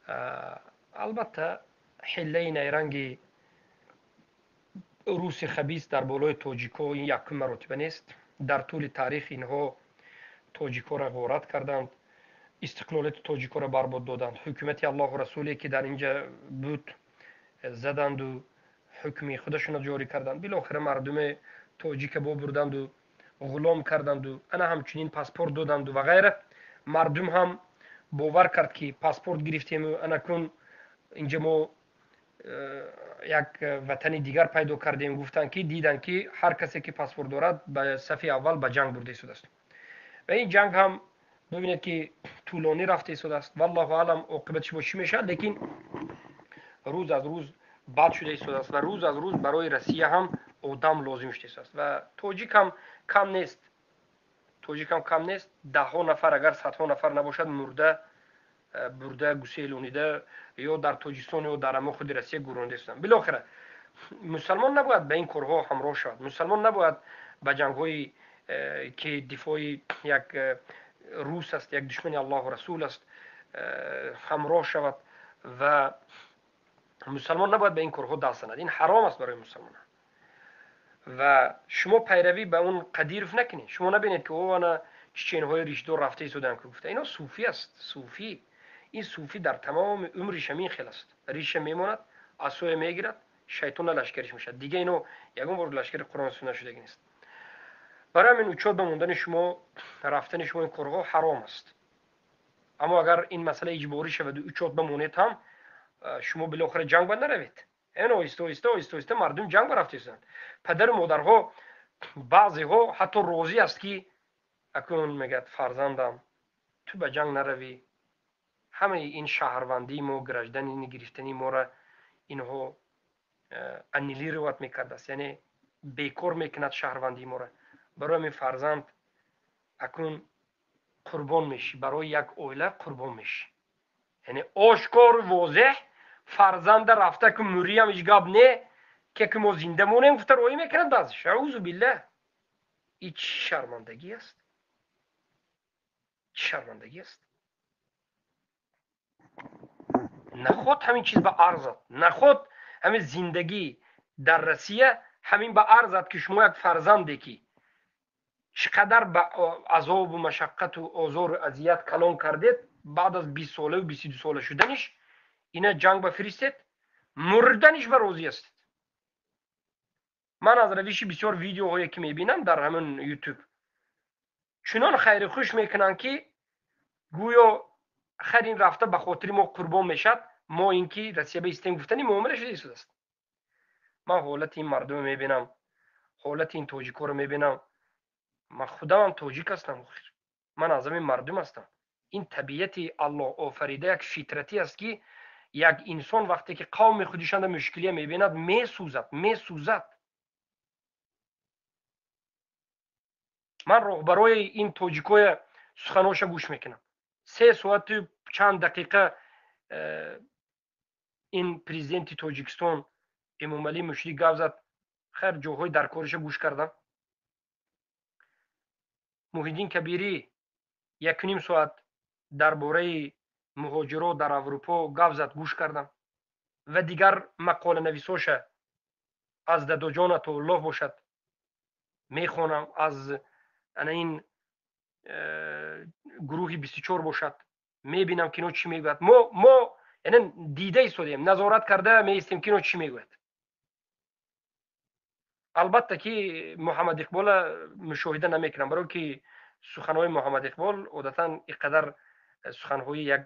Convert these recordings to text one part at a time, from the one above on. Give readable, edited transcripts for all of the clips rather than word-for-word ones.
Албатта, ҳиллаи найранги руси хабис дар болои тоҷикҳо ин якум маротиба нест. Дар тӯли таърих инҳо тоҷикҳоро ғорат карданд, истиқлолияти тоҷикҳоро барбод доданд, ҳукумати Аллоҳу расуле, ки дар инҷа буд, заданду ҳукми худашонро ҷорӣ карданд. Билохира мардуми тоҷика бобурданду ғулом карданду ана ҳамчунин паспорт доданду ва ғайра. Мардум ҳам бовар кард, ки паспорт гирифтему анакун инҷа мо як ватани дигар пайдо кардем, гуфтанд, ки диданд, ки ҳар касе, ки паспорт дорад, ба сафи аввал ба ҷанг бурда истодааст. Ва ин ҷанг ҳам, бибинед, ки тӯлонӣ рафта истодааст. Валлоҳу алам, оқибатиш бо чӣ мешавад, лекин рӯз аз рӯз бад шуда истодааст ва рӯз аз рӯз барои Россия ҳам одам лозим шуда истодааст. Ва тоҷик ҳам кам нест, тоҷик ҳам кам нест. Даҳҳо нафар, агар садҳо нафар набошад, мурда бурда гуселонида ё дар Тоҷикистон, ё дар амо худи Россия гуронда истоданд. Билохира мусалмон набояд ба ин корҳо ҳамроҳ шавад. Мусалмон набояд ба ҷангҳои, ки дифои як рус аст, як душмани Аллоҳу расул аст, ҳамроҳ шавад ва мусалмон набояд ба ин корҳо даст занад. Ин ҳаром аст барои мусалмонон. Ва шумо пайравӣ ба он Қадиров накунед. Шумо набинед, ки о, ана чеченҳои ришдор рафта истоданд, ки гуфта ино суфӣ аст. Суфӣ, ин суфӣ дар тамоми умриш ҳамин хел аст: риша мемонад, асоя мегирад, шайтона лашкариш мешавад. Дига ино ягон бор лашкари Қуръон сунна шудагӣ нест. Барои ҳамин учёт ба мондани шумо, рафтани шумо ин корҳо ҳаром аст. Аммо агар ин масъала иҷборӣ шаваду учёт бамонед ҳам, шумо билохира ҷанг ба наравед. Эн оҳиста оҳиста, оҳиста оҳиста мардум ҷанг ба рафта истоданд. Падару модарҳо баъзеҳо ҳатто розӣ аст, ки акун мегӯяд: «Фарзандам, ту ба ҷанг наравӣ, ҳамаи ин шаҳрвандии мо, гражданини гирифтани моро инҳо аннулировать мекардааст, яъне бекор мекунад шаҳрвандии моро. Барои ҳамин, фарзанд, акнун қурбон мешӣ, барои як оила қурбон мешӣ». Яъне ошкору возеҳ фарзанда рафта ку муриям ҳеҷ гап не, ки мо зинда монем, гуфта роҳӣ мекунад баъзеш. Аузу биллаҳ, ин чӣ шармандагӣ аст, чӣ шармандагӣ аст! Наход ҳамин чиз ба арзад, наход ҳамин зиндагӣ дар Россия ҳамин ба арзад, ки шумо як фарзанде, ки чӣ қадар ба азобу машаққату озору азият калон кардед, баъд аз 20 солаву 22 сола шуданиш ина ҷанг ба фиристед, мурданиш ба розӣ ҳастед. Ман аз равиши бисёр видеоҳое, ки мебинам дар ҳамин Ютуб, чунон хайри хуш мекунанд, ки гӯё хайр, ин рафта ба хотири мо қурбон мешавад, мо ин ки Россия ба истем гуфтани муомила шуда истодааст. Ман ҳолати ин мардумро мебинам, ҳолати ин тоҷикҳоро мебинам. Ман худамам тоҷик ҳастам, охир ман аз ҳамин мардум ҳастам. Ин табиати Аллоҳ офарида, як фитратӣ аст, ки як инсон вақте ки қавми худишанда мушкилия мебинад, месӯзад, месӯзад. Ман роҳбарои ин тоҷикоя суханоша гӯш мекунам. 3 соату чанд дақиқа ин президенти Тоҷикистон Эмомалӣ мушрик гап зад. Хайр, ҷоҳои даркориша гӯш кардам. Муҳиддин Кабирӣ 1,5 соат дар бораи муҳоҷирот дар Аврупо гап зад, гӯш кардам. Ва дигар мақоланависоша, аз Дадоҷон Атоуллоҳ бошад, мехонам, аз ана ин гурӯҳи 24 бошад, мебинам, ки ино чӣ мегӯяд. Мо яъне дида истодем, назорат карда меистем, ки ино чӣ мегӯяд. Албатта, ки Муҳаммад Иқбола мушоҳида намекунам, барое ки суханҳои Муҳаммад Иқбол одатан ин қадар суханҳои як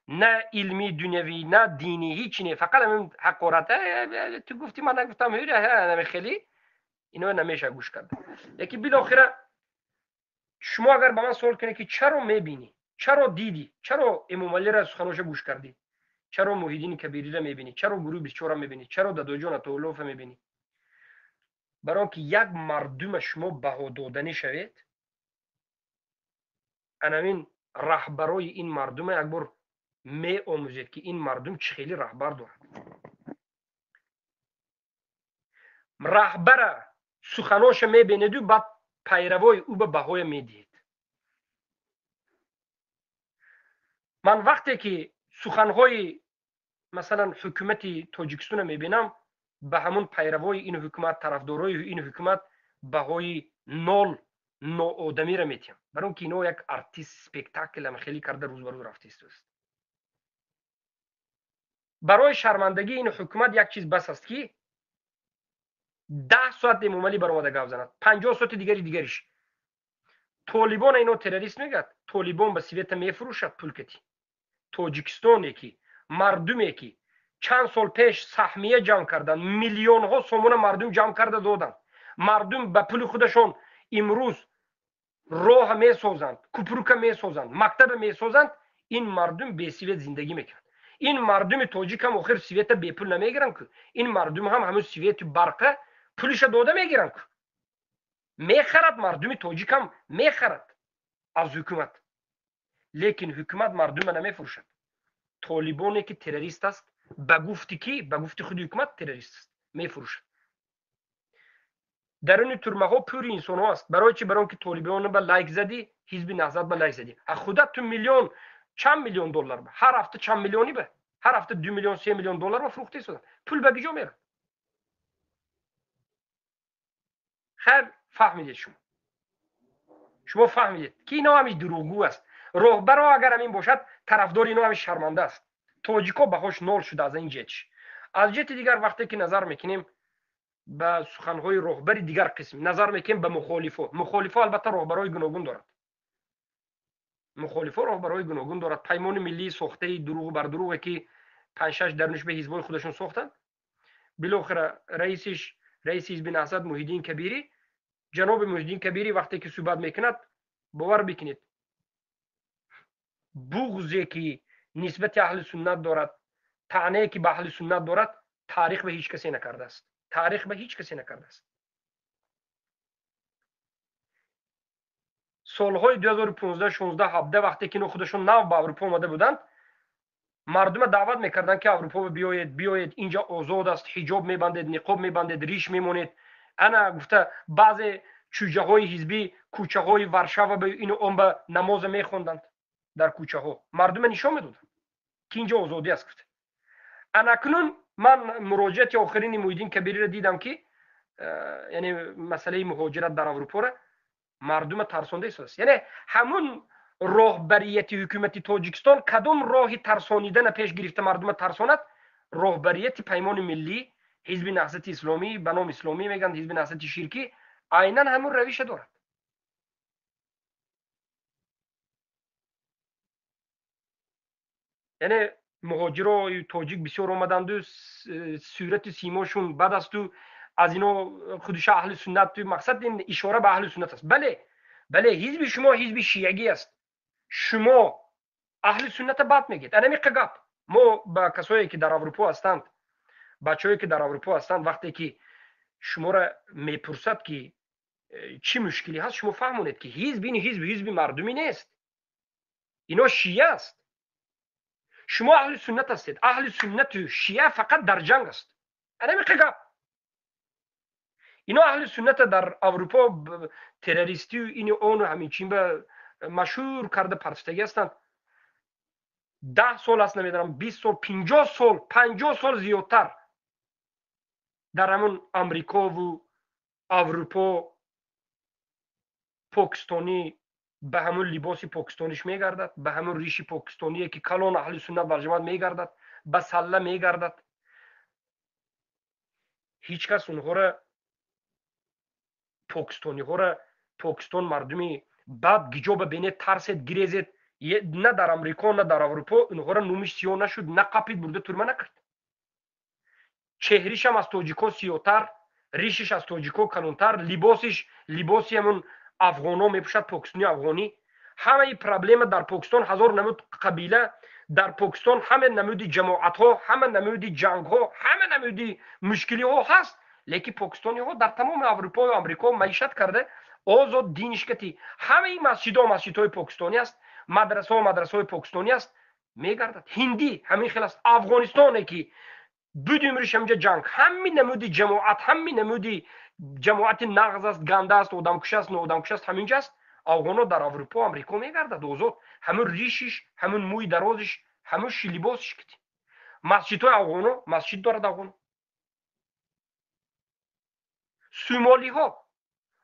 на илмии дунявӣ, на динӣ, ҳичи не, фақат ҳамин ҳақорат: «Ту гуфтӣ, ман нагуфтам», хеле ино намешавад гӯш кард. Лекин билохира шумо агар ба ман суол кунед, ки чаро мебинӣ, чаро дидӣ, чаро Эмомалиро суханоша гӯш кардӣ, чаро Муҳиддини Кабириро мебинӣ, чаро гурӯҳи 24-ро мебинӣ, чаро Дадоҷон Атоуллофа мебинӣ? Барои он ки як мардума шумо баҳо доданӣ шавед, анамин раҳбарои ин мардума як бор меомӯзед, ки ин мардум чӣ хели раҳбар дорад. Раҳбара суханоша мебинеду баъд пайравои ӯ ба баҳоя медиҳед. Ман вақте ки Суханҳои, масалан, ҳукумати Тоҷикистонро мебинам, ба ҳамун пайравои ин ҳукумат, тарафдорои ин ҳукумат баҳои нол, ноодамиро метиҳам, барои он ки ино як артист, спектаклам хеле карда, рӯз ба рӯз рафта истодааст. Барои шармандагии ин ҳукумат як чиз бас аст, ки 10 соат Эмомалӣ баромада гап занад, 50 соати дигари дигариш. Толибона ино террорист мегӯяд. Толибон ба света мефурӯшад пулкати Тоҷикистоне, ки мардуме, ки чанд сол пеш саҳмия ҷамъ карданд, миллионҳо сомона мардум ҷамъ карда доданд. Мардум ба пули худашон имрӯз роҳа месозанд, купрука месозанд, мактаба месозанд. Ин мардум бе свет зиндагӣ мекунанд. Ин мардуми тоҷик ҳам охир света бепул намегиранд ку. Ин мардум ҳам ҳамун свету барқа пулиша дода мегиранд ку, мехарад. Мардуми тоҷик ҳам мехарад аз ҳукумат, лекин ҳукумат мардума намефурӯшад. Толибоне, ки террорист аст, ба гуфти ки, ба гуфти худи ҳукумат террорист аст, мефурӯшад. Даруни турмаҳо пури инсонҳо аст. Барои чи? Барои он ки Толибона ба лайк задӣ, Ҳизби Наҳзат ба лайк задӣ. А худат ту миллион, чанд миллион доллар ба ҳар ҳафта, чанд миллиони ба ҳар ҳафта, 2 миллион, 3 миллион доллар ба фурӯхта истода. Пул ба киҷо мерад? Хайр, фаҳмидед шумо, шумо фаҳмидед, ки ино ҳамиш дурӯғгӯ аст. Роҳбаро агар ҳамин бошад, тарафдори ино ҳамиш шарманда аст. Тоҷико баҳош нол шуда аз ин ҷиҳатиш. Аз ҷиҳати дигар, вақте ки назар мекунем ба суханҳои роҳбари дигар қисм, назар мекунем ба мухолифо. Мухолифо албатта роҳбарои гуногун дорад, мухолифо роҳбарои гуногун дорад. Паймони миллии сохтаи дурӯғу бар дурӯғе, ки панҷшаш даруниш ба ҳизбҳои худашон сохтанд. Билохира раисиш, раиси Ҳизби Наҳзат, Муҳиддин Кабирӣ, ҷаноби Муҳиддин Кабирӣ, вақте ки суҳбат мекунад, бовар бикунед, буғзе ки нисбати аҳли суннат дорад, таънае ки ба аҳли суннат дорад, таърих ба ҳеҷ касе накардааст, таърих ба ҳеҷ касе накардааст. Солҳои 2015, 16, 17, вақте ки ино худашон нав ба Аврупо омада буданд, мардума даъват мекарданд, ки Аврупо биёед, биёед, инҷа озод аст, ҳиҷоб мебандед, ниқоб мебандед, риш мемонед. Ана гуфта, баъзе чӯҷаҳои ҳизбӣ кӯчаҳои Варшава ба ину он ба намоза мехонданд дар кӯчаҳо, мардума нишон медоданд, ки инҷа озодӣ аст, гуфта. Анакнун ман муроҷиати охирини Муҳиддин Кабириро дидам, ки яъне масъалаи муҳоҷират дар Аврупоро мардума тарсонда истодааст. Яъне ҳамун роҳбарияти ҳукумати Тоҷикистон кадом роҳи тарсонидана пеш гирифта мардума тарсонад? Роҳбарияти Паймони Миллӣ, Ҳизби Наҳзати Исломӣ, ба ном исломӣ мегӯянд, Ҳизби Наҳзати ширкӣ, айнан ҳамун равиша дорад. Яъне муҳоҷирои тоҷик бисёр омаданду, сурати симошун бад асту, аз ино худуша аҳли суннат, мақсад ин ишора ба аҳли суннат аст. Бале, бале, ҳизби шумо ҳизби шиягӣ аст, шумо аҳли сунната бад мегӯед. Анамиқа гап. Мо ба касое, ки дар Аврупо ҳастанд, бачаҳое, ки дар Аврупо ҳастанд, вақте ки шуморо мепурсад, ки чӣ мушкилӣ ҳаст, шумо фаҳмонед, ки ҳизб, ин ҳизб ҳизби мардумӣ нест, ино шия аст, шумо аҳли суннат ҳастед. Аҳли суннату шия фақат дар ҷанг аст. Анамиқа гап. Ино аҳли сунната дар Аврупо террористию ини ону ҳамин чин ба машҳур карда партофтагӣ ҳастанд. 10 сол аст, намедонам, 20 сол, 50 сол, 50 сол зиёдтар дар ҳамун Амрикову Аврупо покистонӣ ба ҳамун либоси покистониш мегардад, ба ҳамун риши покистоние, ки калон аҳли суннат валҷамоат мегардад, ба салла мегардад. Ҳеҷ кас онҳоро, покистониҳоро, Покистон мардуми бад, гиҷоба бинед, тарсед, гирезед, на дар Амрико, на дар Аврупо инҳоро номиш сиёҳ нашуд, на қапид, бурда турма накард. Чеҳришам аз тоҷико сиёҳтар, ришиш аз тоҷико калонтар, либосиш либоси ҳамун афғоно мепӯшад, покистони афғонӣ. Ҳамаи проблема дар Покистон, ҳазор намуд қабила дар Покистон, ҳама намуди ҷамоатҳо, ҳама намуди ҷангҳо, ҳама намуди мушкилиҳо ҳаст, лекин покистониҳо дар тамоми Аврупою Амрико маишат карда, озод динишкати, ҳамаи масҷидҳо масҷидҳои покистонӣ аст, мадрасаҳо мадрасаҳои покистонӣ аст, мегардад. Ҳиндӣ ҳамин хел аст. Афғонистоне, ки буди умриш ҳаминҷа ҷанг, ҳами намуди ҷамоат, ҳами намуди ҷамоати нағз аст, ганда аст, одамкуш аст, ноодамкуш аст, ҳаминҷа аст. Афғонҳо дар Аврупо, Амрико мегардад озод, ҳамун ришиш, ҳамун мӯи дарозиш. Ҳамуши либосш кити. Масҷидҳои афғоно, масҷид дорад афғоно. Сумолиҳо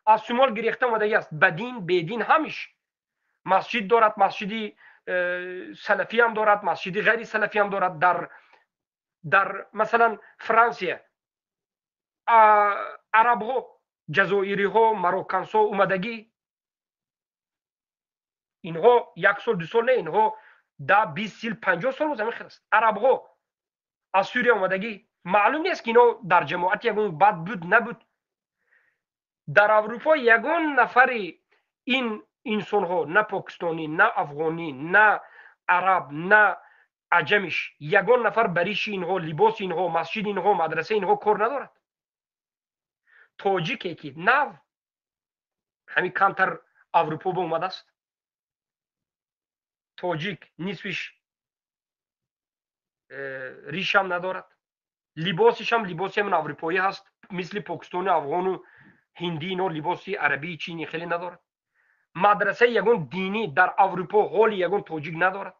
аз Сумол гирехта омадагӣ аст. Ба дин, бедин ҳамиш. Масҷид дорад, масҷиди салафиам дорад, масҷиди ғайри салафиам дорад. Дар масалан Франсия арабҳо, ҷазоириҳо, мароккансо омадагӣ. Инҳо як сол, 2 сол не, инҳо 10, 20, 30, 50 сол боз ҳамин хел аст. Арабҳо аз Сурия омадагӣ, маълум нест, ки инҳо дар ҷамоати ягон бад буд, набуд. Дар Аврупо ягон нафари ин инсонҳо, на покистонӣ, на афғонӣ, на араб, на аҷамиш, ягон нафар ба риши инҳо, либоси инҳо, масҷиди инҳо, мадрасаи инҳо кор надорад. Тоҷике, ки нав ҳамин камтар Аврупо ба омадааст, тоҷик нисфиш ришам надорад, либосишам либоси ҳамин аврупоӣ ҳаст, мисли покистони, афғону ҳиндӣ, ино либоси арабии чини хеле надорад. Мадрасаи ягон динӣ дар Аврупо ҳоли ягон тоҷик надорад.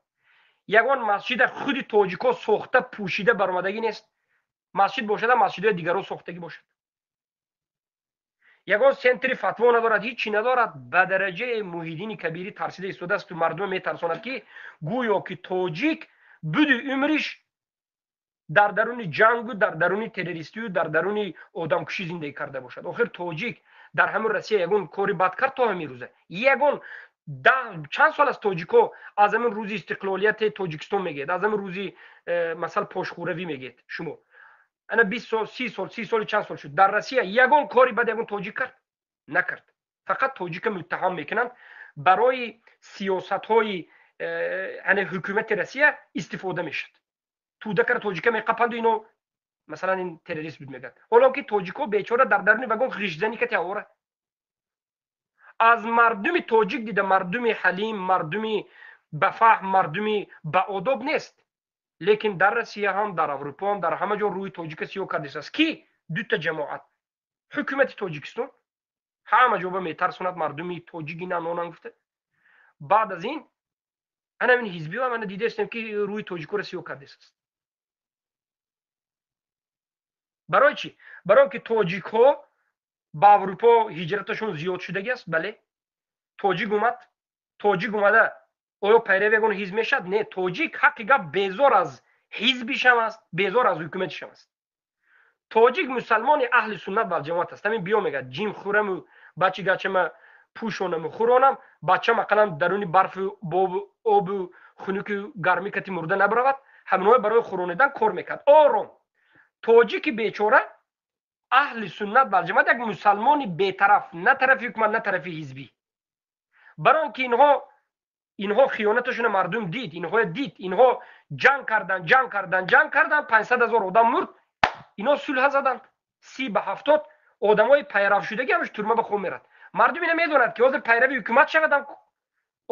Ягон масҷида худи тоҷикҳо сохта, пӯшида баромадагӣ нест. Масҷид бошада, масҷидҳои дигарро сохтагӣ бошад. Ягон центри фатво надорад, ҳичи надорад. Ба дараҷаи Муҳиддини Кабирӣ тарсида истодаасту мардума метарсонад, ки гӯё ки тоҷик буди умриш дар даруни ҷангу дар даруни террористию дар даруни одамкушӣ зиндагӣ карда бошад. Охир тоҷик дар ҳамин Россия ягон кори бад кард то ҳамин рӯза? Ягон чанд сол аст тоҷикҳо аз ҳамин рӯзи истиқлолияти Тоҷикистон мегӯяд, аз ҳамин рӯзи масал пошхӯравӣ мегӯяд шумо, ана 20 сол, 30 сол, 30 соли чанд сол шуд, дар Россия ягон кори бад ягон тоҷик кард? Накард. Фақат тоҷика муттаҳам мекунанд, барои сиёсатҳои ана ҳукумати Россия истифода мешавад. Тӯдакара, тоҷика меқапанду ино масалан ин террорист буд мегӯяд. Ҳоло ки тоҷикҳо бечора дар даруни вагон ғишзанӣ кати авора. Аз мардуми тоҷик дида, мардуми ҳалим, мардуми бафаҳм, мардуми баодоб нест. Лекин дар Россия ҳам, дар Аврупо ҳам, дар ҳама ҷо рӯи тоҷика сиёҳ кардааст. Ки дута ҷамоат, ҳукумати Тоҷикистон ҳама ҷо ба метарсонад мардуми тоҷики нанонан гуфта. Баъд аз ин анамин ҳизбиҳо ана дидаистем, ки рӯи тоҷикоро сиёҳ кардааст. Барои чӣ? Барои он ки тоҷикҳо ба Аврупо ҳиҷраташон зиёд шудагӣ аст. Бале, тоҷик омад, тоҷик омада оё пайрави ягон ҳизб мешавад? Не, тоҷик ҳаққи гап безор аз ҳизбишам аст, безор аз ҳукуматишам аст. Тоҷик мусалмони аҳли суннат валҷамоат аст. Ҳамин биё мегӯяд, ҷим хӯраму бачи гачама пӯшонаму хӯронам, бачам ақаллан даруни барфу обу хунуку гармӣ кати мурда набаравад. Ҳаминои барои хӯронидан кор мекард ором. Тоҷики бечора аҳли суннат валҷамоат, як мусалмони бетараф, на тарафи ҳукумат, на тарафи ҳизбӣ. Барои он ки инҳо хиёнаташона мардум дид, инҳо дид, инҳо ҷанг кардан, ҷанг кардан, ҷанг кардан, 500 000 одам мурд, инҳо сулҳа заданд 30 ба 70. Одамои пайравшудагӣ ҳамаш турма ба хоб мерад. Мардум ина медонад, ки ҳозир пайрави ҳукумат шавадам,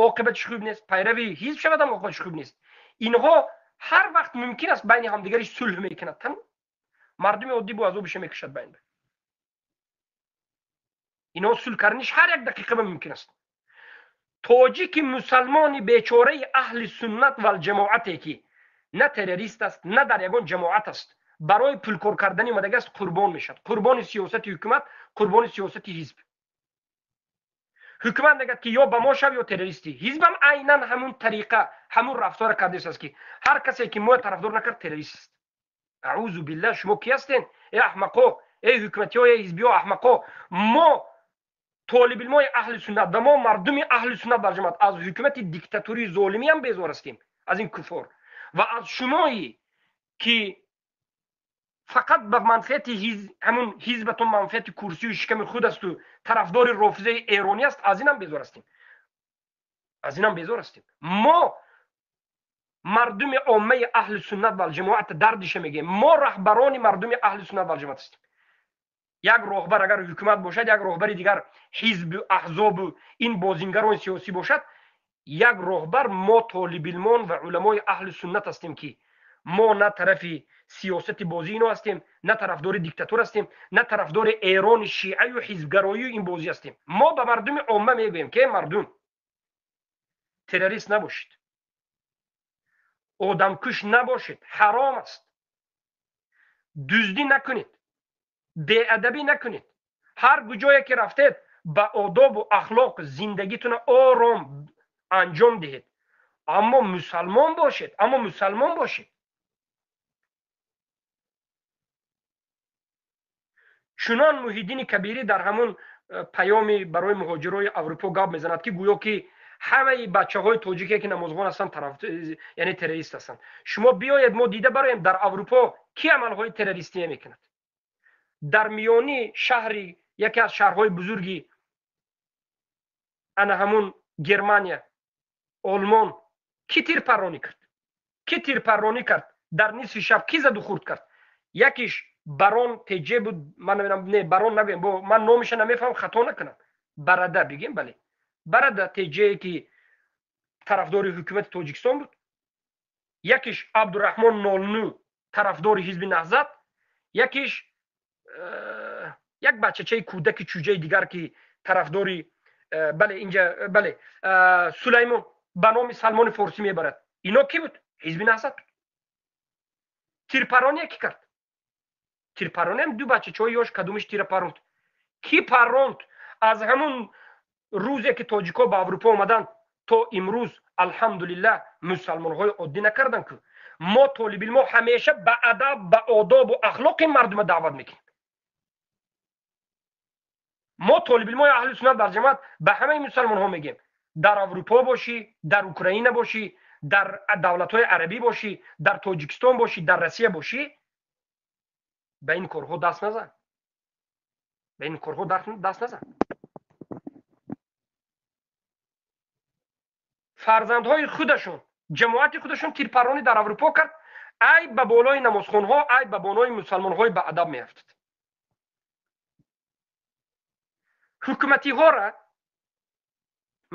оқибатиш хуб нест, пайрави ҳизб шавадам, оқибатиш хуб нест. Инҳо ҳар вақт мумкин аст байни ҳамдигариш сулҳ мекунад, тамом. Мардуми оддӣ бо азобиша мекушад. Байн инҳо сулҳ карданиш ҳар як дақиқа ба мумкин аст. Тоҷики мусалмони бечораи аҳли суннат валҷамоате, ки на террорист аст, на дар ягон ҷамоат аст, барои пулкор кардани омадагӣ аст, қурбон мешавад, қурбони сиёсати ҳукумат, қурбони сиёсати ҳизб. Ҳукумат мегӯяд, ки ё ба мо шав, ё террористӣ. Ҳизбам айнан ҳамун тариқа, ҳамун рафтора кардааст, ки ҳар касе, ки моя тарафдор накард, террорист аст. Аузу биллаҳ! Шумо ки ҳастен, э аҳмақо, эй ҳукуматиҳо, эй ҳизбиҳо, аҳмақо? Мо толибилмои аҳли суннат ва мо мардуми аҳли суннат валҷамоат аз ҳукумати диктатурии золимиам безор ҳастем, аз ин куффор ва аз шумое, ки фақат ба манфиати ҳамун ҳизбатон, манфиати курсию шиками худ асту тарафдори рофизаи эронӣ аст, аз инам безор ҳастем, аз инам безор ҳастем. Мо мардуми оммаи аҳли суннат валҷамоат дардиша мегӯем. Мо раҳбарони мардуми аҳли суннат валҷамоат ҳастем. Як роҳбар агар ҳукумат бошад, як роҳбари дигар ҳизбу аҳзобу ин бозингарони сиёсӣ бошад, як роҳбар мо толибилмон ва уламои аҳли суннат ҳастем, ки мо на тарафи сиёсати бозии ино ҳастем, на тарафдори диктатур ҳастем, на тарафдори эрони шиаю ҳизбгароию ин бозӣ ҳастем. Мо ба мардуми омма мегӯем, ки мардум, террорист набошед. Одамкуш набошед, ҳаром аст. Дуздӣ накунед, беадабӣ накунед. Ҳар куҷое ки рафтед, ба одобу ахлоқ зиндагитонро ором анҷом диҳед. Аммо мусалмон бошед, аммо мусалмон бошед. Чунон Муҳиддини Кабирӣ дар ҳамон паёми барои муҳоҷирои Аврупо гап мезанад, ки гӯё ки ҳамаи бачаҳои тоҷике ки намозхон ҳастанд, тараф, яъне террорист ҳастанд. Шумо биёед, мо дида бароем, дар Аврупо ки амалҳои террористӣ мекунад. Дар миёни шаҳри, яке аз шаҳрҳои бузурги ана ҳамун Германия, Олмон, ки тирпарронӣ кард? Ки тирпарронӣ кард? Дар нисфи шаб ки заду хурд кард? Якиш барон теҷе буд, ман намедонам, не, барон нагӯем, бо ман номиша намефаҳмам, хато накунам. Барада бигем, бале. Барада теҷее ки тарафдори ҳукумати Тоҷикистон буд. Якиш Абдураҳмон Нолну, тарафдори ҳизби Наҳзат, якиш як бачачаи кӯдаки чӯҷаи дигар ки тарафдори, бале, инҷа, бале, Сулаймон ба номи Салмони Форсӣ мебарад. Ино ки буд? Ҳизби Наҳзат буд. Тирпароне ки кард? Тирпаронеам ду бачачаҳои ёш кадомиш тира паронд? Ки паронд? Аз ҳамун рӯзе ки тоҷикҳо ба Аврупо омаданд то имрӯз, алҳамдулиллаҳ, мусалмонҳои оддӣ накарданд ку. Мо толибилмо ҳамеша ба адаб, ба одобу ахлоқи мардума даъват мекунем. Мо толибилмои аҳли суннат дар ҷамоат ба ҳамаи мусалмонҳо мегӯем: дар Аврупо бошӣ, дар Украина бошӣ, дар давлатҳои арабӣ бошӣ, дар Тоҷикистон бошӣ, дар Россия бошӣ, ба ин корҳо даст назан, ба ин корҳо даст назан. Фарзандҳои худашон, ҷамоати худашон тирпарронӣ дар Аврупо кард, айб ба болои намозхонҳо, айб ба болои мусалмонҳои баадаб меафтад. Ҳукуматиҳора,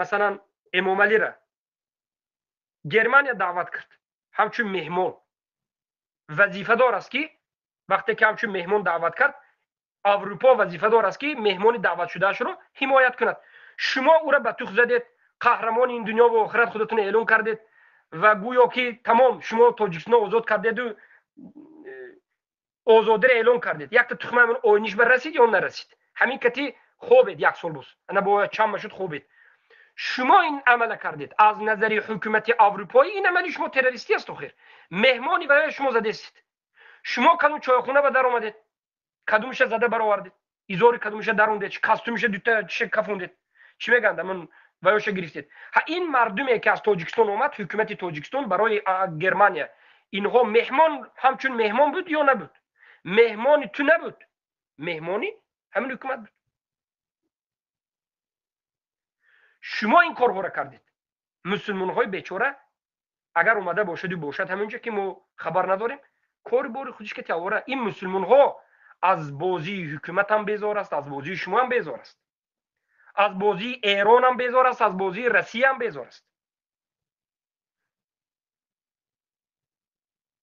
масалан, Эмомалира Германия даъват кард ҳамчун меҳмон. Вазифадор аст ки вақте ки ҳамчун меҳмон даъват кард, Аврупо вазифадор аст ки меҳмони даъватшудаашро ҳимоят кунад. Шумо ӯра ба тух задед, қаҳрамони ин дунё ва охират худатон эълон кардед ва гӯё ки тамом шумо Тоҷикистонро озод кардеду озодиро эълон кардед. Якта тухма ойниш ба расид ё нарасид? Ҳамин кати хобед як сол боз. Ана бо чанд машуд хобед. Шумо ин амала кардед. Аз назари ҳукумати аврупоӣ ин амали шумо террористӣ аст. Охир меҳмони барои шумо задестед. Шумо кадом чойхона ба дар омадед, кадомиша зада баровардед, изори кадомиша дарондед, костюмиша дута чиша кафондед, чӣ мегӯянд, амн ваёша гирифтед. Ҳа, ин мардуме ки аз Тоҷикистон омад, ҳукумати Тоҷикистон барои Германия инҳо меҳмон, ҳамчун меҳмон буд ё набуд? Меҳмони ту набуд, меҳмони ҳамин ҳукумат буд. Шумо ин корҳоро кардед. Мусулмонҳои бечора агар омада бошаду бошад ҳаминҷо ки мо хабар надорем, кори бори худиш ки тавора. Ин мусулмонҳо аз бозии ҳукуматам безор аст, аз бозии шумоам безор аст, аз бозии Эронам безор аст, аз бозии Россияам безор аст.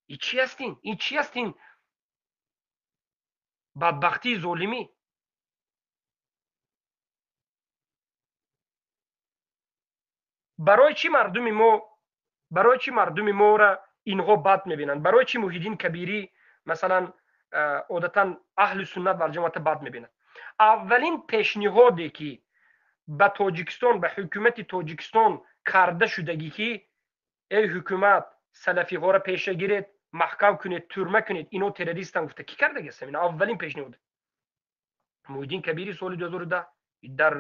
И чӣ ҳастин? Ин чӣ ҳастин? Бадбахтии золимӣ. Барои чӣ мардуми мо, барои чӣ мардуми моро инҳо бад мебинанд? Барои чӣ Муҳиддин Кабирӣ, масалан, одатан аҳли суннат вал ҷамоата бад мебинад? Аввалин пешниҳоде ки ба Тоҷикистон, ба ҳукумати Тоҷикистон карда шудагӣ ки эй ҳукумат, салафиҳоро пеша гиред, маҳкам кунед, тюрма кунед, ино террористан гуфта, кӣ кардагиаст? Ин аввалин пешниҳод Муҳиддин Кабири соли 2010 дар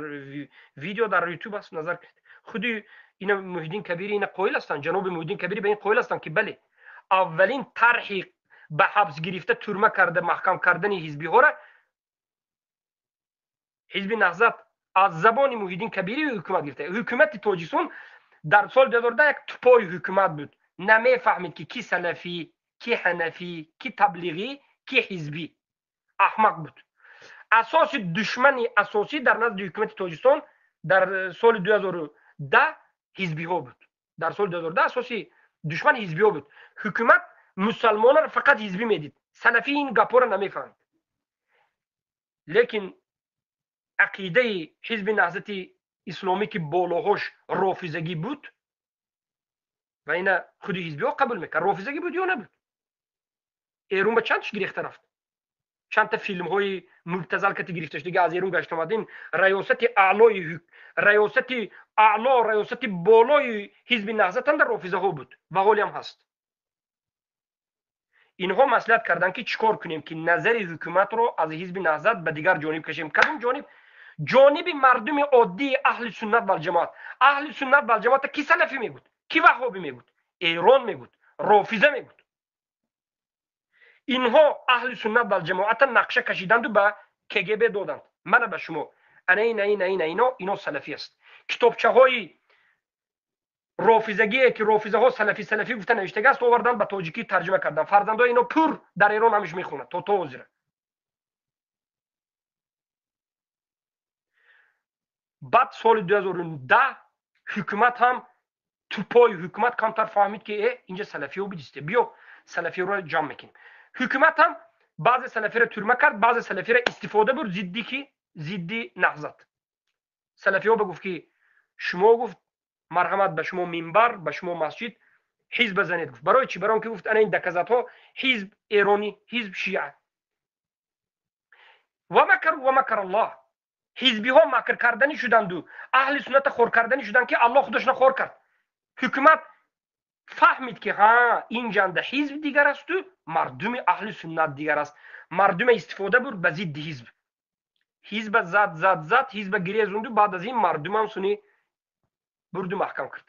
видео дар Ютуб аст, назар кунед. Худи ина Муҳиддин Кабири ина қоил ҳастанд, ҷаноби Муҳиддин Кабири ба ин қоил ҳастанд ки бале, аввалин тарҳи ба ҳабс гирифта, тюрма карда, маҳкам кардани ҳизбиҳоро ҳизби Наҳзат аз забони Муҳиддин Кабири ҳукумат гирифта. Ҳукумати Тоҷикистон дар соли 2010 як тупои ҳукумат буд, намефаҳмид ки ки салафӣ, ки ҳанафӣ, ки таблиғӣ, ки ҳизбӣ. Аҳмақ буд. Асоси душмани асосӣ дар назди ҳукумати Тоҷикистон дар соли 2010 ҳизбиҳо буд. Дар соли 2010 асоси душмани ҳизбиҳо буд. Ҳукумат мусалмонро фақат ҳизбӣ медид, салафӣ ин гапҳоро намефаҳмид. Лекин ақидаи ҳизби Наҳзати Исломӣ ки болоҳош рофизагӣ буд Ва ина худи ҳизбиҳо қабул мекард. Рофизагӣ буд ё набуд? Эрон ба чанд тиш гирехта рафт? Чандта филмҳои мубтазал кати гирифта шуд, дига аз Эрон гашт омадин, раёсати аълои, раёсати аъло, раёсати болои ҳизби Наҳзат ҳам дар рофизаҳо буд ва ҳолиам ҳаст. Инҳо маслиҳат карданд, ки чӣ кор кунем, ки назари ҳукуматро аз ҳизби Наҳзат ба дигар ҷониб кашем. Кадом ҷониб? Ҷониби мардуми оддии аҳли суннат валҷамоат. Аҳли суннат валҷамоата ки салафӣ мегуд, ки ваҳҳобӣ мегуд? Эрон мегуд, рофиза мегуд. Инҳо аҳли суннат валҷамоата нақша кашиданду ба КГБ доданд. Мана ба шумо ана ина ина ина ино салафӣ аст. Китобчаҳои рофизагие, ки рофизаҳо салафӣ салафӣ гуфта навиштага аст, оварданд, ба тоҷикӣ тарҷума карданд. Фарзандои ино пур дар Эрон ҳамиш мехонад то ҳозира. Баъд соли 2010 ҳукумат ҳам, тупои ҳукумат камтар фаҳмид, ки инҷа салафиҳо бидисте, биё салафиҳоро ҷамъ мекунем. Ҳукумат ҳам баъзе салафиро тюрма кард, баъзе салафиро истифода бурд зидди ки зидди Наҳзат. Салафиҳо ба гуфт, ки шумо, гуфт, марҳамат, ба шумо минбар, ба шумо масҷид, ҳизб занед, гуфт. Барои чӣ? Барои он ки, гуфт, ана ин доказатҳо: ҳизб эронӣ, ҳизб шиа. Ва макару ва макар Аллоҳ. Ҳизбиҳо макр карданӣ шуданду аҳли сунната хор карданӣ шуданд, ки Аллоҳ худашона хор кард. Ҳукумат фаҳмид, ки ҳа, ин ҷанда ҳизб дигар асту мардуми аҳли суннат дигар аст. Мардуме истифода бурд ба зидди ҳизб. Ҳизба зад, зад, зад, ҳизба гирезунду, баъд аз ин мардумам суни бурду маҳкам кард.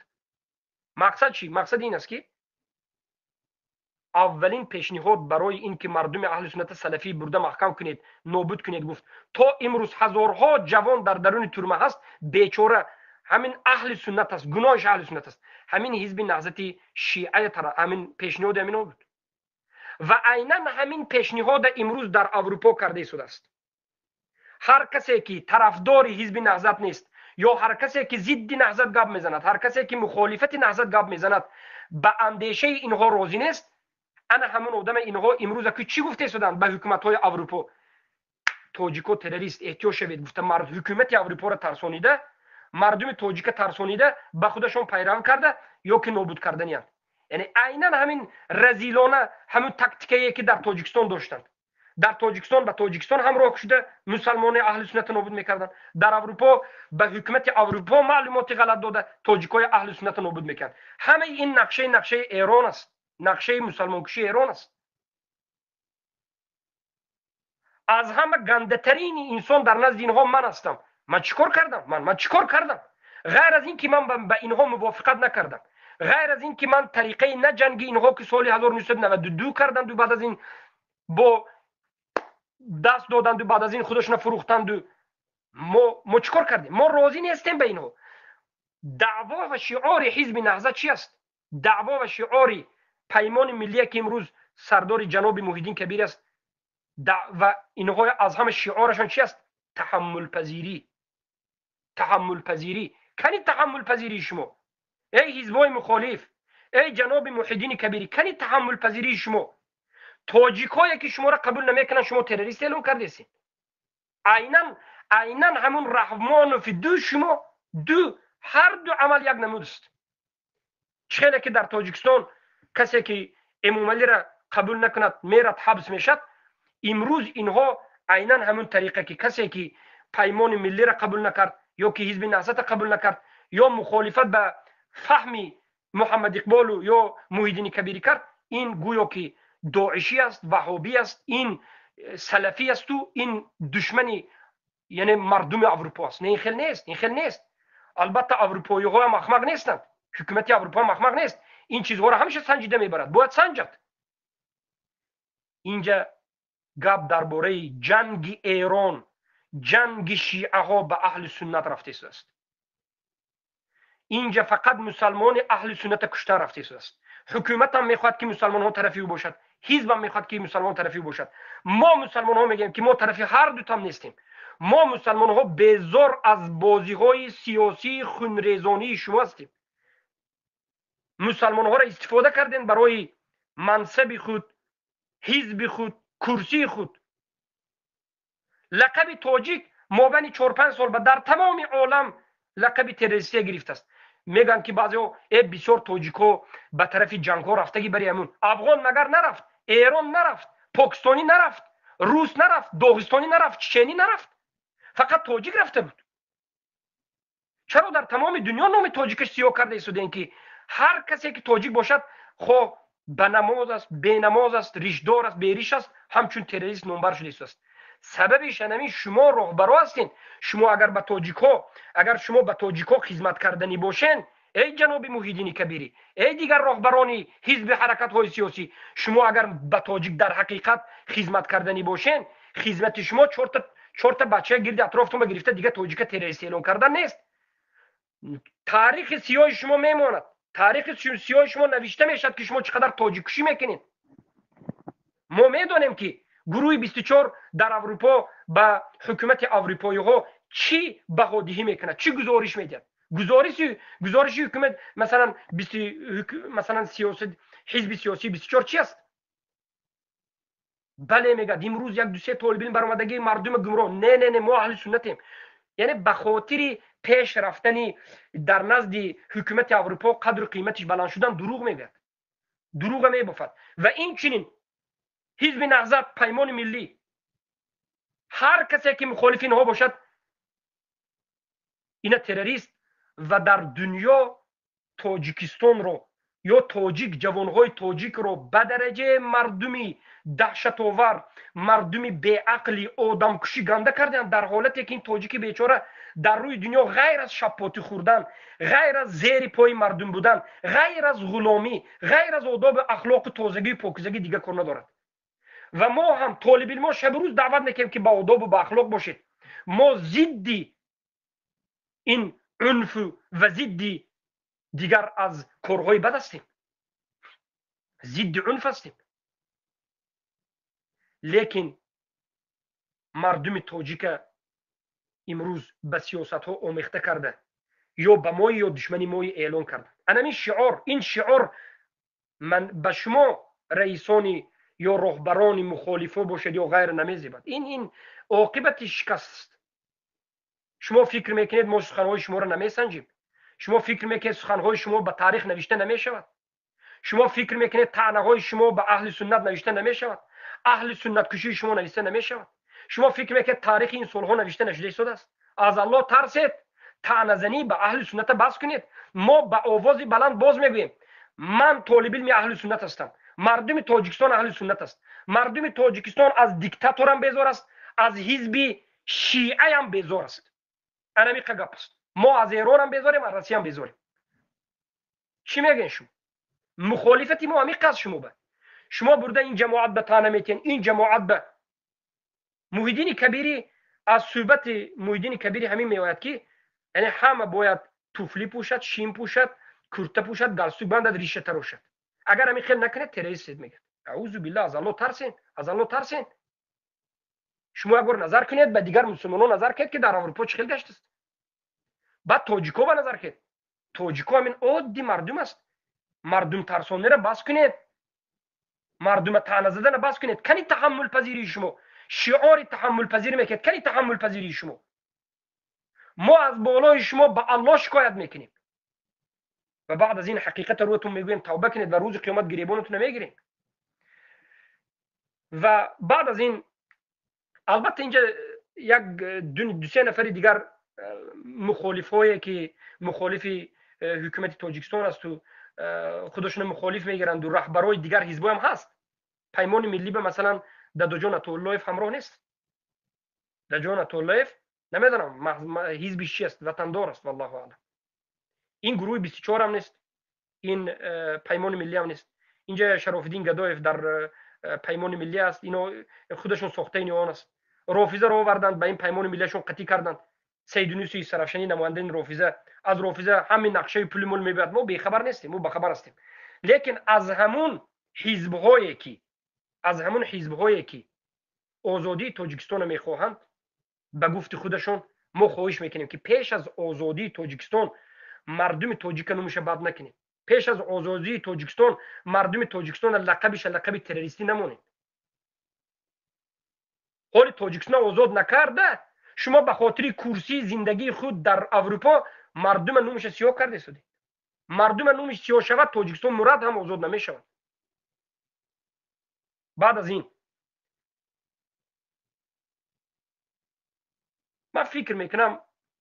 Мақсад чӣ? Мақсад ин аст, ки аввалин пешниҳод барои ин ки мардуми аҳли сунната салафӣ бурда маҳкам кунед, нобуд кунед, гуфт, то имрӯз ҳазорҳо ҷавон дар даруни тюрма ҳаст, бечора, ҳамин аҳли суннат аст, гуноҳиш аҳли суннат аст. Ҳамин ҳизби Наҳзати шиая тара ҳамин пешниҳоди ҳамино буд ва айнан ҳамин пешниҳода имрӯз дар Аврупо карда истодааст. Ҳар касе ки тарафдори ҳизби Наҳзат нест ё ҳар касе ки зидди Наҳзат гап мезанад, ҳар касе ки мухолифати Наҳзат гап мезанад, ба андешаи инҳо розӣ нест, ана ҳамон одама инҳо имрӯза ки чӣ гуфта истоданд ба ҳукуматҳои Аврупо? Тоҷико террорист, эҳтиёт шавед, гуфта, ҳукумати Аврупоро тарсонида, мардуми тоҷика тарсонида, ба худашон пайрав карда ё ки нобуд карданиянд. Яъне айнан ҳамин разилона ҳамин тактикае, ки дар Тоҷикистон доштанд. Дар Тоҷикистон ба Тоҷикистон ҳамроҳ шуда мусалмони аҳли сунната нобуд мекарданд, дар Аврупо ба ҳукумати Аврупо маълумоти ғалат дода, тоҷикои аҳли сунната нобуд мекард. Ҳамаи ин нақшаи Эрон аст, нақшаи мусалмонкушии Эрон аст. Аз ҳама гандатарини инсон дар назди инҳо ман ҳастам. Ман чӣ кор кардам? Ман чӣ кор кардам, ғайр аз ин ки ман ба инҳо мувофиқат накардам, ғайр аз ин ки ман тариқаи на ҷанги инҳо, ки соли 1992 карданду, баъд аз ин бо даст доданду, баъд аз ин худашона фурӯхтанду? Мо чӣ кор кардем? Мо розӣ нестем ба инҳо. Даъво ва шиори ҳизби Наҳзат чи аст? Даъво ва шиори Паймони Миллие, ки имрӯз сардори ҷаноби Муҳиддин Кабир аст, ва инҳо аз ҳама шиорашон чи аст? Таҳаммулпазирӣ, таҳаммулпазирӣ. Кани таҳаммулпазирии шумо, эй ҳизбҳои мухолиф, эй ҷаноби Муҳиддини Кабирӣ? Кани таҳаммулпазирии шумо? Тоҷикҳое ки шуморо қабул намекунанд, шумо террорист эълон кардесед. Айнан ҳамун Раҳмонови ду, шумо ду, ҳар ду амал як намуд аст. Чӣ хеле ки дар Тоҷикистон касе ки Эмомалиро қабул накунад, мерад, ҳабс мешавад, имрӯз инҳо айнан ҳамун тариқа, ки касе ки Паймони Миллиро қабул накард ё ки ҳизби Наҳзата қабул накард ё мухолифат ба фаҳми Муҳаммад Иқболу ё Муҳиддини Кабирӣ кард, ин гӯё ки доишӣ аст, ваҳобӣ аст, ин салафӣ асту ин душмани, яъне мардуми Аврупо аст. Не, ин хел нест, ин хел нест. Албатта, аврупоиҳоам ахмақ нестанд, ҳукумати Аврупоам ахмақ нест, ин чизҳоро ҳамеша санҷида мебарад, бояд санҷад. Инҷа гап дар бораи ҷанги Эрон, ҷанги шиаҳо ба аҳли суннат рафта истодааст. Инҷа фақат мусалмони аҳли сунната куштан рафта истодааст. Ҳукуматам мехоҳад, ки мусалмонҳо тарафи ӯ бошад, ҳизбам мехоҳад, ки мусалмон тарафи ӯ бошад. Мо мусалмонҳо мегӯем, ки мо тарафи ҳар дутам нестем. Мо мусалмонҳо безор аз бозиҳои сиёсии хунрезонии шумо ҳастем. Мусалмонҳоро истифода кардем барои мансаби худ, ҳизби худ, курсии худ. Лақаби тоҷик мобайни 4-5 сол ба дар тамоми олам лақаби террористия гирифтааст. Мегӯянд, ки баъзеҳо бисёр тоҷикҳо ба тарафи ҷангҳо рафтагӣ бари ҳамун афғон магар нарафт, Эрон нарафт, покистонӣ нарафт, рус нарафт, доғистонӣ нарафт, чеченӣ нарафт, фақат тоҷик рафта буд? Чаро дар тамоми дунё номи тоҷикаш сиёҳ карда истодем, ки ҳар касе ки тоҷик бошад, хоҳ ба намоз аст, бенамоз аст, ришдор аст, бериш аст, ҳамчун террорист номбар шуда истодааст? Сабабиш анамин шумо роҳбаро ҳастед. Шумо агар ба тоҷикҳо, агар шумо ба тоҷикҳо хизмат карданӣ бошен, эй ҷаноби Муҳиддини Кабирӣ, эй дигар роҳбарони ҳизби ҳаракатҳои сиёсӣ, шумо агар ба тоҷик дар ҳақиқат хизмат карданӣ бошен, хизмати шумо чорта бача гирди атрофтон гирифта дигар тоҷика террорист эълон кардан нест. Таърихи сиёҳи шумо мемонад, таърихи сиёҳи шумо навишта мешавад, ки шумо чӣ қадар тоҷиккушӣ мекунед. Мо медонем, ки гурӯҳи 24 дар Аврупо ба ҳукумати аврупоиҳо чӣ баҳодиҳӣ мекунад, чӣ гузориш медиҳад. Гузориши ҳукумат, масалан, масалан, сиёсат ҳизби сиёсии 24 чи аст? Бале, мегӯяд, имрӯз як дусе толибилм баромадагии мардуми гумроҳ. Не, не, не, мо аҳли суннатем. Яъне ба хотири пеш рафтани дар назди ҳукумати Аврупо қадру қиматиш баланд шудан дурӯғ мегӯяд, дурӯға мебофад. Ва инчунин ҳизби Наҳзат, Паймони Миллӣ, ҳар касе ки мухолифи инҳо бошад, ина террорист. Ва дар дунё Тоҷикистонро ё тоҷик, ҷавонҳои тоҷикро ба дараҷаи мардуми даҳшатовар, мардуми беақли одамкушӣ ганда карданд, дар ҳолате ки ин тоҷики бечора дар рӯи дунё ғайр аз шаппотӣ хӯрдан, ғайр аз зери пои мардум будан, ғайр аз ғуломӣ, ғайр аз одоби ахлоқу тозагию покизагӣ дигар кор надорад. Ва мо ҳам толибилмо шабу рӯз даъват мекунем, ки ба одобу ба ахлоқ бошед. Мо зидди ин унфу ва зидди дигар аз корҳои бад ҳастем, зидди унф ҳастем, лекин мардуми тоҷика имрӯз ба сиёсатҳо омехта карда, ё ба мои, ё душмани мои эълон карданд. Анамин шиор, ин шиор ман ба шумо, раисони ё роҳбарони мухолифо бошед ё ғайр, намезебад. Ин оқибати шикаст аст. Шумо фикр мекунед, мо суханҳои шуморо намесанҷем? Шумо фикр мекунед, суханҳои шумо ба таърих навишта намешавад? Шумо фикр мекунед, таънаҳои шумо ба аҳли суннат навишта намешавад, аҳли суннаткушии шумо навишта намешавад? Шумо фикр мекунед, таърихи ин солҳо навишта нашуда истодааст? Аз Аллоҳ тарсед, таъназанӣ ба аҳли сунната бас кунед. Мо ба овози баланд боз мегӯем: ман толибилми аҳли суннат ҳастам, мардуми Тоҷикистон аҳли суннат аст. Мардуми Тоҷикистон аз диктаторам безор аст, аз ҳизби шиаям безор аст. Анамиқа гап аст. Мо аз Эронам безорем, аз Россиям безорем. Чӣ мегӯен шумо? Мухолифати мо ҳамиқа аст. Шумо ба шумо бурда ин ҷамоат ба таъна метиҳен, ин ҷамоат ба Муҳиддини Кабирӣ. Аз суҳбати Муҳиддини Кабирӣ ҳамин меояд, ки яъне ҳама бояд туфлӣ пӯшад, шим пӯшад, курта пӯшад, галстук бандад, риша тарошад. Агар ҳамин хел накунед, террористед, мегӯяд. Аузу биллаҳ, аз Аллоҳ тарсен, аз Аллоҳ тарсен. Шумо як бор назар кунед ба дигар мусулмонон, назар кунед, ки дар Аврупо чӣ хел гаштааст. Баъд тоҷико ба назар кунед. Тоҷико ҳамин оддӣ мардум аст. Мардум тарсонеро бас кунед, мардума таъна задана бас кунед. Кани таҳаммулпазирии шумо? Шиори таҳаммулпазирӣ мекунед, кани таҳаммулпазирии шумо? Мо аз болои шумо ба Аллоҳ шикоят мекунем ва баъд аз ин ҳақиқата рӯятон мегӯем. Тавба кунед ва рӯзи қиёмат гиребонатон мегирем. Ва баъд аз ин, албатта, инҷа як дусе нафари дигар мухолифҳое, ки мухолифи ҳукумати Тоҷикистон асту худошона мухолиф мегиранду раҳбарои дигар ҳизбоям ҳаст. Паймони Миллӣ ба, масалан, Дадоҷон Атоуллоев ҳамроҳ нест. Дадаҷон Атоуллоев, намедонам, ҳизби чи аст, Ватандор аст, валлоҳу аълам. Ин гурӯҳи 24-ам нест, ин Паймони Миллиам нест. Инҷа Шарофиддин Гадоев дар Паймони Миллӣ аст. Ино худашон сохтаи он аст. Рофизаро оварданд, ба ин Паймони Миллиашон қатъӣ карданд. Саидюнуси Сарафшанӣ намояндаи рофиза, аз рофиза ҳамин нақшаи пули мул мебиёд. Мо бехабар нестем, мо бахабар ҳастем, лекин аз ҳамун ҳизбҳое ки озодии Тоҷикистонро мехоҳанд ба гуфти худашон, мо хоҳиш мекунем, ки пеш аз озодии Тоҷикистон мардуми тоҷика номуша бад накунем. Пеш аз озодии Тоҷикистон мардуми Тоҷикистона лақабиша лақаби террористӣ намонем. Ҳоли Тоҷикистон озод накарда, шумо ба хотири курсии зиндагии худ дар Аврупо мардума номуша сиёҳ карда истодед. Мардума номиш сиёҳ шавад, Тоҷикистон мурад ҳам озод намешавад. Баъд аз ин ман фикр мекунам,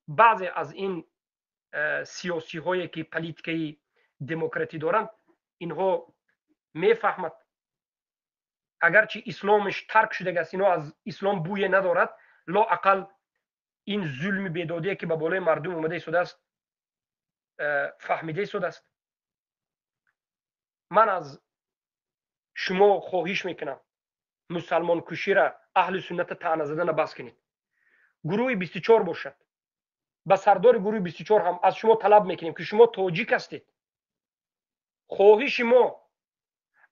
баъзе аз ин сиёсиҳое ки политикаи демократӣ доранд, инҳо мефаҳмад, агарчи исломиш тарк шудагааст, инҳо аз ислом бӯе надорад, лоақал ин зулми бедодие ки ба болои мардум омада истодааст, фаҳмида истодааст. Ман аз шумо хоҳиш мекунам, мусалмонкушира, аҳли сунната таъна задана бас кунед. Гурӯҳи 24 бошад, ба сардори гурӯҳи 24 ҳам аз шумо талаб мекунем, ки шумо тоҷик ҳастед. Хоҳиши мо,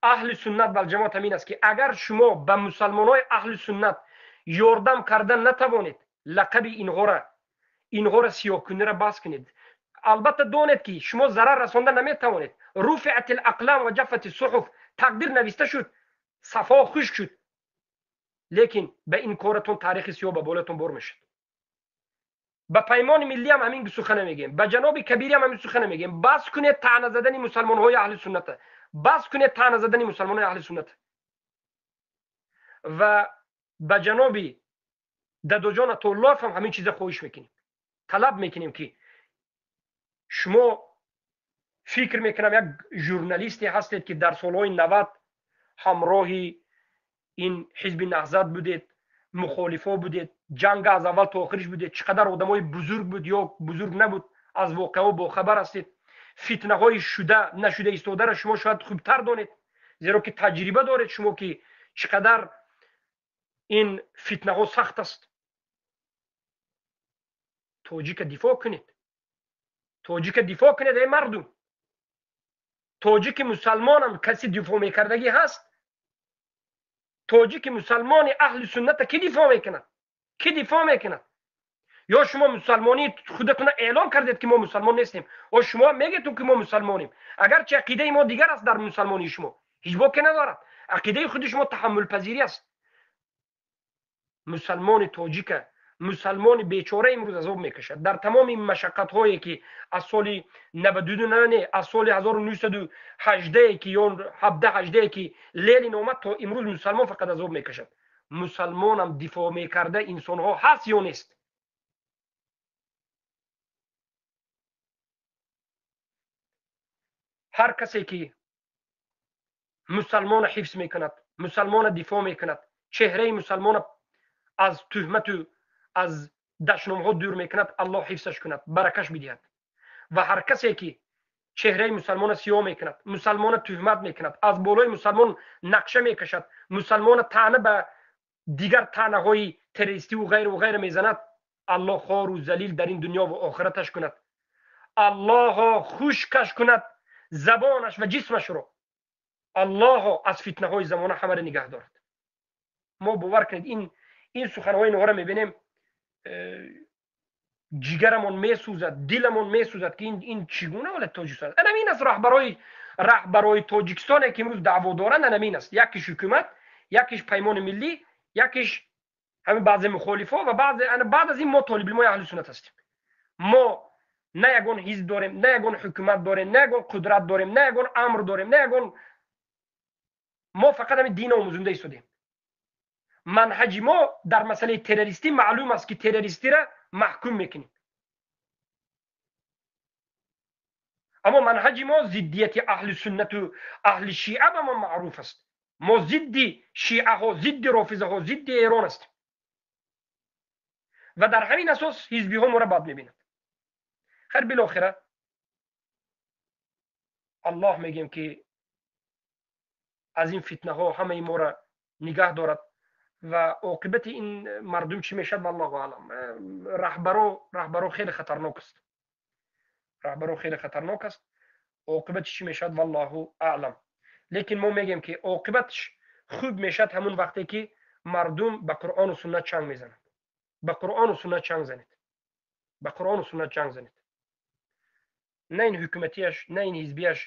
аҳли суннат валҷамоат, ҳамин аст, ки агар шумо ба мусалмонҳои аҳли суннат ёрдам кардан натавонед, лақаби инҳоро сиёҳкуниро бас кунед. Албатта донед, ки шумо зарар расонда наметавонед. Руфиат лақлам ва ҷаффати суҳуф, тақдир нависта шуд, сафҳо хушк шуд, лекин ба ин коратон таърихи сиёҳ ба болоятон бор мешавад. Ба Паймони Миллиам ҳамин сухана мегӯем, ба ҷаноби Кабириам ҳамин сухана мегӯем: бас кунед таъна задани мусалмонҳои аҳли сунната, бас кунед таъна задани мусалмонҳои аҳли сунната. Ва ба ҷаноби Дадоҷон Атоуллоев ҳам ҳамин чиза хоҳиш мекунем, талаб мекунем, ки шумо, фикр мекунам, як журналисте ҳастед, ки дар солҳои 90 ҳамроҳи ин ҳизби Наҳзат будед, мухолифо будед, ҷанга аз аввал то охириш будед, чӣ қадар одамои бузург буд ё бузург набуд, аз воқеаҳо бохабар ҳастед. Фитнаҳои шуда нашуда истодаро шумо шояд хубтар донед, зеро ки таҷриба доред шумо, ки чӣ қадар ин фитнаҳо сахт аст. Тоҷика дифоъ кунед, тоҷика дифоъ кунед, эй мардум! Тоҷики мусалмонам каси дифоъ мекардагӣ ҳаст? Тоҷики мусалмони аҳли сунната кӣ дифоъ мекунад? Кӣ дифоъ мекунад? Ё шумо мусалмонии худатона эълон кардед, ки мо мусалмон нестем? О, шумо мегӯедтон, ки мо мусалмонем, агарчи ақидаи мо дигар аст. Дар мусалмонии шумо ҳеҷ боке надорад, ақидаи худи шумо таҳаммулпазирӣ аст. Мусалмони тоҷика, мусалмони бечора имрӯз азоб мекашад дар тамоми машаққатҳое, ки аз соли 92, не, аз соли 1918 ки ё 17, 18 ки Ленин омад, то имрӯз мусалмон фақат азоб мекашад. Мусалмонам дифоъ мекарда инсонҳо ҳаст ё нест? Ҳар касе ки мусалмона ҳифз мекунад, мусалмона дифоъ мекунад, чеҳраи мусалмона аз туҳмату аз дашномҳо дур мекунад, Аллоҳ ҳифзаш кунад, баракаш бидиҳад. Ва ҳар касе ки чеҳраи мусалмона сиёҳ мекунад, мусалмона туҳмат мекунад, аз болои мусалмон нақша мекашад, мусалмона таъна ба дигар таънаҳои террористиву ғайру ғайра мезанад, Аллоҳ хору залил дар ин дунё ва охираташ кунад. Аллоҳо хушкаш кунад забонаш ва ҷисмашро. Аллоҳо аз фитнаҳои замона ҳамаро нигаҳ дорад. Мо, бовар кунед, ин суханҳои инҳоро мебинем, ҷигарамон месӯзад, диламон месӯзад, ки ин чӣ гуна ҳолат Тоҷикистон. Анамин аст раҳбарои Тоҷикистоне, ки имрӯз даъво доранд, анамин аст: якиш ҳукумат, якиш Паймони Миллӣ, якиш ҳамин баъзе мухолифо ва баъзе. Баъд аз ин мо толибилмои аҳли суннат ҳастем. Мо на ягон ҳизб дорем, на ягон ҳукумат дорем, на ягон қудрат дорем, на ягон амр дорем, на ягон. Мо фақат ҳамин дин омӯзонда истодем. Манҳаҷи мо дар масъалаи террористӣ маълум аст, ки террористира маҳкум мекунем, аммо манҳаҷи мо зиддияти аҳли суннату аҳли шиа ба мо маъруф аст. Мо зидди шиаҳо, зидди рофизаҳо, зидди Эрон ҳастем ва дар ҳамин асос ҳизбиҳо моро бад мебинанд. Хайр, билохира Аллоҳ мегӯем, ки аз ин фитнаҳо ҳамаи моро нигаҳ дорад. Ва оқибати ин мардум чӣ мешавад, валлоҳу аълам. Раҳбаро хеле хатарнок аст, раҳбаро хеле хатарнок аст. Оқибати чӣ мешавад, валлоҳу аълам. Лекин мо мегӯем, ки оқибатш хуб мешавад ҳамун вақте ки мардум ба Қуръону суннат чанг мезананд. Ба Қуръону суннат чанг занед, ба Қуръону суннат чанг занед. На ин ҳукуматиаш, на ин ҳизбиаш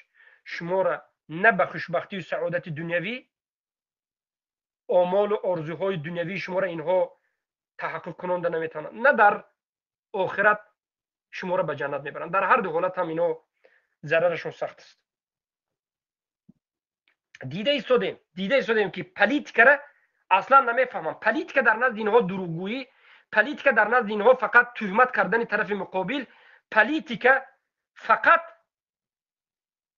шуморо на ба хушбахтию саодати дунявӣ, омолу орзуҳои дунявии шуморо инҳо таҳаққуқ кунонда наметавонанд, на дар охират шуморо ба ҷаннат мебаранд. Дар ҳар ду ҳолат ҳам ино Зарарашон сахт аст. Дида истодем, дида истодем, ки политикара аслан намефаҳмам. Политика дар назди инҳо дурӯғгӯӣ, политика дар назди инҳо фақат туҳмат кардани тарафи муқобил, политика фақат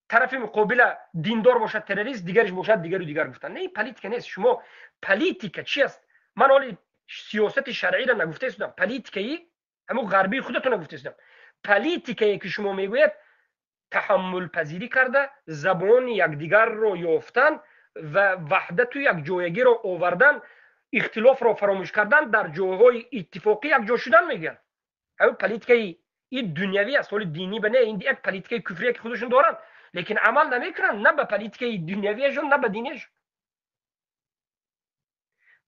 тарафи муқобила диндор бошад террорист, дигариш бошад дигару дигар гуфтан. Не, ин политика нест. Шумо политика чи аст? Ман ҳоли сиёсати шаръиро нагуфта истодам, политикаи ҳамун ғарбии худатон нагуфта истодам. Политикае ки шумо мегӯяд, таҳаммулпазирӣ карда, забони якдигарро ёфтан ва ваҳдату якҷоягиро овардан, ихтилофро фаромӯш кардан, дар ҷойҳои иттифоқӣ якҷо шудан мегӯянд. Ҳамин политикаи ин дунявӣ аст, ҳоли динӣ ба не, ин як политикаи куфрие ки худашон доранд, лекин амал намекунанд на ба политикаи дунявиашон, на ба диниашон.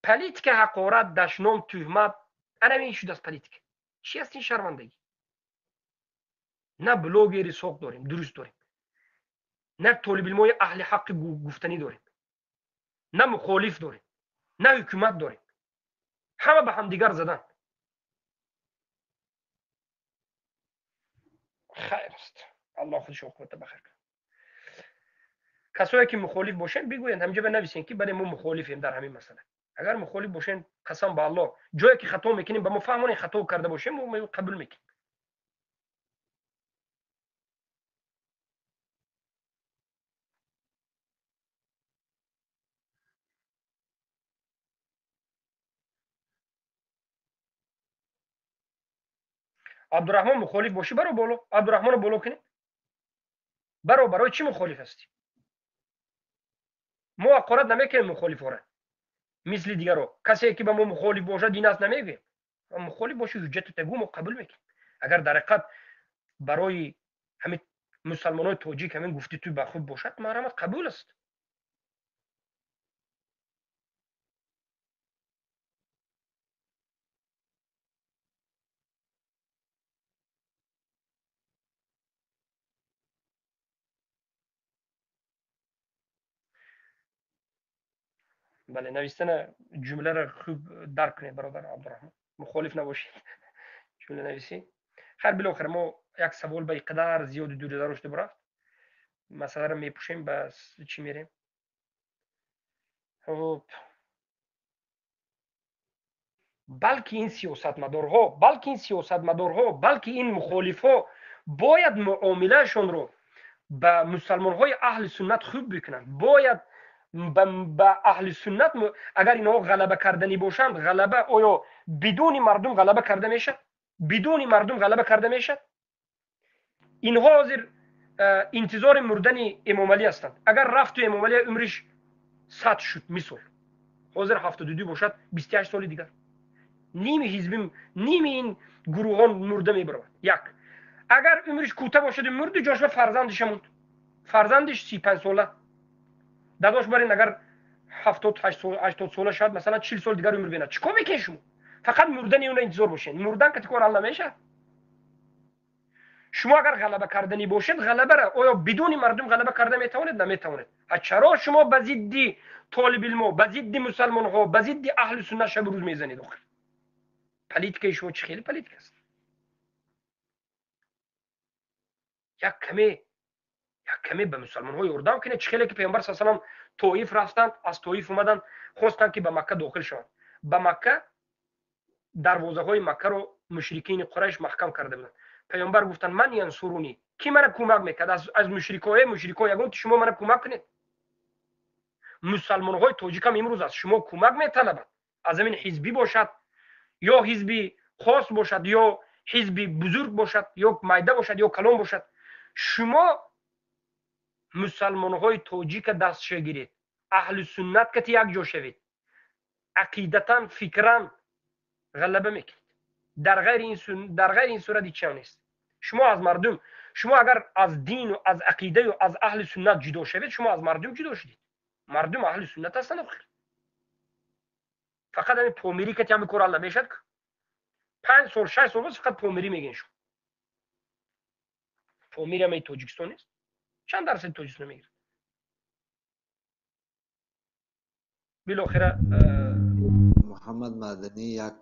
Политика ҳақорат, дашном, туҳмат, анамин шудааст политика. Чи аст ин шармандагӣ? На блогери соқ дорем, дуруст дорем, на толибилмои аҳли ҳаққи гуфтанӣ дорем, на мухолиф дорем, на ҳукумат дорем. Ҳама ба ҳамдигар задан. Хайр аст, Аллоҳ худаш оқибата бахайр кунад. Касое ки мухолиф бошанд, бигӯянд, ҳамҷа бинависен ки бале, мо мухолифем дар ҳамин масъала. Агар мухолиф бошем, қасам ба Аллоҳ, ҷое ки хато мекунем, ба мо фаҳмонем, хато карда бошем, мо қабул мекунем. Абдураҳмон, мухолиф бошӣ, баро боло. Абдураҳмонро боло кунед. Баро, барои чӣ мухолиф ҳастӣ? Мо ҳақорат намекунем мухолифора, мисли дигаро. Касе ки ба мо мухолиф бошад, дин аст намегӯем. Мухолиф бошӣ, ҳуҷҷату тагӯ, мо қабул мекунем. Агар дар ҳақиқат барои ҳамин мусалмонои тоҷик ҳамин гуфти ту ба хуб бошад, марҳамат, қабул аст. Бале, навистана ҷумларо хуб дарк кунед, бародар Абдураҳмон, мухолиф набошед, ҷумла нависӣ. Хайр, билохира мо як савол ба қадар зиёди дури дарошта бурафт, масъаларо мепӯшем, ба чӣ мерем. Хуб, балки ин сиёсатмадорҳо, балки ин сиёсатмадорҳо, балки ин мухолифҳо бояд муомилаашонро ба мусалмонҳои аҳли суннат хуб бикунанд. Бояд ба аҳли суннат, агар инҳо ғалаба карданӣ бошанд, ғалаба оё бидуни мардум ғалаба карда мешавад? Бидуни мардум ғалаба карда мешавад? Инҳо ҳозир интизори мурдани Эмомалӣ ҳастанд. Агар рафту Эмомалӣ умриш 100 шуд, мисол, ҳозир 72 бошад, 28 соли дигар ними ҳизби, ними ин гурӯҳон мурда мебаровад. Як, агар умриш кӯта бошаду мурду, ҷош ба фарзандиша монд, фарзандиш 35 сола, дадош барин, агар 70, 80 сола шавад, масалан, 40 сол дигар умр бинад, чӣ кор мекунед шумо? Фақат мурдани уна интизор бошед? Мурдан кати кор ҳал намешавад. Шумо агар ғалаба карданӣ бошед, ғалабара оё бидуни мардум ғалаба карда метавонед? Наметавонед. Чаро шумо ба зидди толибилмо, ба зидди мусалмонҳо, ба зидди аҳли суннат шабу рӯз мезанед? Охир политикаи шумо чӣ хеле политика аст? Як каме, як каме ба мусалмонҳо ёрдам кунед. Чӣ хеле ки Паёмбар са салам Тоиф рафтанд, аз Тоиф омаданд, хостанд ки ба Макка дохил шаванд. Ба Макка дарвозаҳои Маккаро мушрикини Қурайш маҳкам карда буданд. Паёмбар гуфтанд: «من ینصرني», кӣ мана кӯмак мекард аз мушрикое? Мушрико, ягон ки шумо мана кӯмак кунед. Мусалмонҳои тоҷикам имрӯз аз шумо кӯмак металабад, аз ҳамин ҳизбӣ бошад ё ҳизби хос бошад, ё ҳизби бузург бошад, ё майда бошад, ё калон бошад. Шумо мусалмонҳои тоҷика дастша гиред, аҳли суннат кати якҷо шавед, ақидатан, фикран ғалаба мекунед. Дар ғайри ин сурат ҳечам нест. Шумо аз мардум, шумо агар аз дину аз ақидаю аз аҳли суннат ҷудо шавед, шумо аз мардум ҷудо шудед. Мардум аҳли суннат ҳастанд. Охир фақат ҳамин помирӣ кати ҳами кор ҳал намешавад. 5 сол, 6 сол боз фақат помирӣ мегӯен. Шумо Помир ҳамаи Тоҷикистон нест. Чанд дарсади Тоҷикистон мегирад билохира? Муҳаммад Маданӣ як